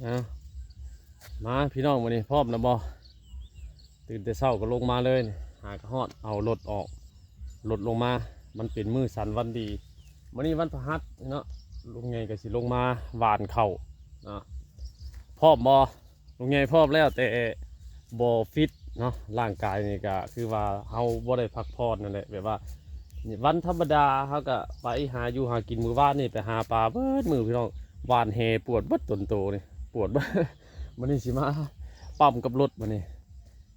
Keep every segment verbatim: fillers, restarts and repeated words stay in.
นะมาพี่น้อง มื้อนี้พร้อมแล้วบ่ ตื่นแต่เช้าก็ลงมาเลยนี่ หากะฮอด เอารถออก รถลงมา มันเป็นมื้อสันวันดี มื้อนี้วันพฤหัสเนาะ ลุงใหญ่ก็สิลงมาหว่านข้าวเนาะ พร้อมบ่ ลุงใหญ่พร้อมแล้ว แต่บ่ฟิตเนาะ ร่างกายนี่ก็คือว่าเฮาบ่ได้พักผ่อนนั่นแหละ แบบว่า วันธรรมดาเฮาก็ไปหาอยู่หากิน มื้อวานนี่ไปหาปลาเบิดมื้อพี่น้อง หว่านแหปวดเบิดต้นโตนี่ ปวดเบิด มื้อนี้สิมาปั๊มกับรถมื้อนี้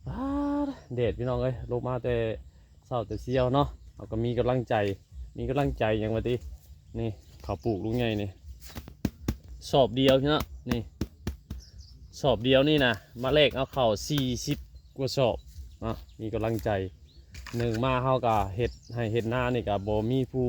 ป๊าด แดดพี่น้องเอ้ย ลงมาแต่เช้าแต่เซี้ยวเนาะ เฮาก็มีกำลังใจ มีกำลังใจหยังวะติ นี่ ข้าวปลูกลุงใหญ่นี่ สอบเดียวพี่น้อง นี่ สอบเดียวนี่นะ มาแลกเอาข้าวสี่สิบกว่าสอบเนาะ มีกำลังใจ หนึ่งมาเฮาก็เฮ็ดไฮ่เฮ็ดนานี่ก็บ่มีผู้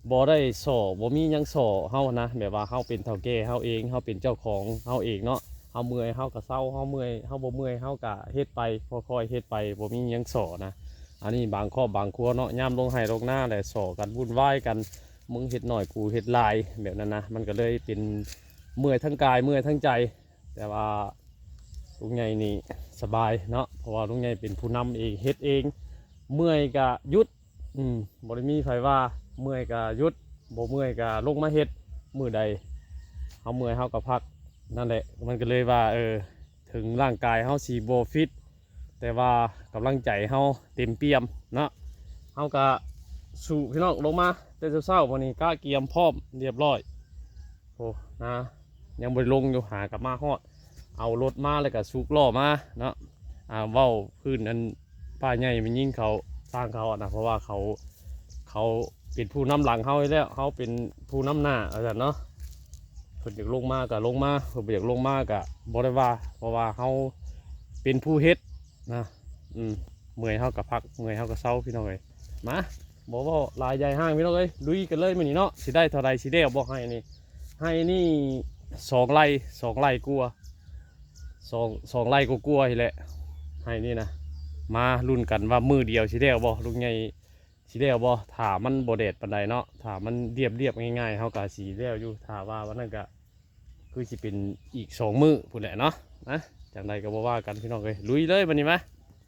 บ่ได้ซ้อ บ่มีหยังซ้อเฮานะ แบบว่าเฮาเป็นเฒ่าแก่เฮาเอง เฮาเป็นเจ้าของเฮาเองเนาะ เฮาเมื่อยเฮาก็เซา เฮาเมื่อย เฮาบ่เมื่อยเฮาก็เฮ็ดไป ค่อยๆเฮ็ดไป บ่มีหยังซ้อนะ อันนี้บางครอบบางครัวเนาะ ยามลงไฮ่ลงนาแหละ ซ้อกันวุ่นวายกัน มึงเฮ็ดน้อยกูเฮ็ดหลาย แบบนั้นนะ มันก็เลยเป็นเมื่อยทั้งกายเมื่อยทั้งใจ แต่ว่าลุงใหญ่นี่สบายเนาะ เพราะว่าลุงใหญ่เป็นผู้นำเอง เฮ็ดเอง เมื่อยก็หยุด อืม บ่ได้มีไผว่า เมื่อยก็หยุด บ่เมื่อยก็ลงมาเฮ็ด มื้อใดเฮาเมื่อยเฮาก็พัก นั่นแหละ มันก็เลยว่า เออ ถึงร่างกายเฮาสิบ่ฟิต แต่ว่ากำลังใจเฮาเต็มเปี่ยมเนาะ เฮาก็สู้พี่น้อง ลงมาแต่เช้าๆ มื้อนี้กะเกียมพร้อมเรียบร้อย โอ้นะ ยังบ่ได้ลงอยู่ หากลับมาฮอด เอารถมาแล้วก็สุกล้อมาเนาะ อ่า เว้าพื้นอันป้าใหญ่แม่ยิ่งเขา สร้างเขาอะนะ เพราะว่าเขา เขาเป็นผู้นำหลังเฮาอยู่แล้ว เฮาเป็นผู้นำหน้า ว่าซั่นเนาะ เพิ่นอยากลงมาก็ลงมา เพิ่นบ่อยากลงมาก็บ่ได้ว่า เพราะว่าเฮาเป็นผู้เฮ็ดนะ อืม เมื่อยเฮาก็พัก เมื่อยเฮาก็เซาพี่น้องเอ้ย มา บ่เว้าหลายใหญ่ห้างพี่น้องเอ้ย ลุยกันเลยมื้อนี้เนาะ สิได้เท่าใด สิแล้วบ่ไฮ่นี่ ไฮ่นี่สองไร่ สองไร่กว่า สอง สองไร่กว่าๆนี่แหละ ไฮ่นี่นะ มาลุ้นกันว่ามื้อเดียวสิแล้วบ่ ลุงใหญ่สิแล้วบ่ ถ้ามันบ่แดดปานใดเนาะ ถ้ามันเรียบๆง่ายๆ เฮาก็สิแล้วอยู่ ถ้าว่าวันนั้นก็คือสิเป็นอีกสองมื้อพู้นแหละเนาะ นะ จั่งใดก็บ่ว่ากันพี่น้องเอ้ย ลุยเลยบัดนี้มา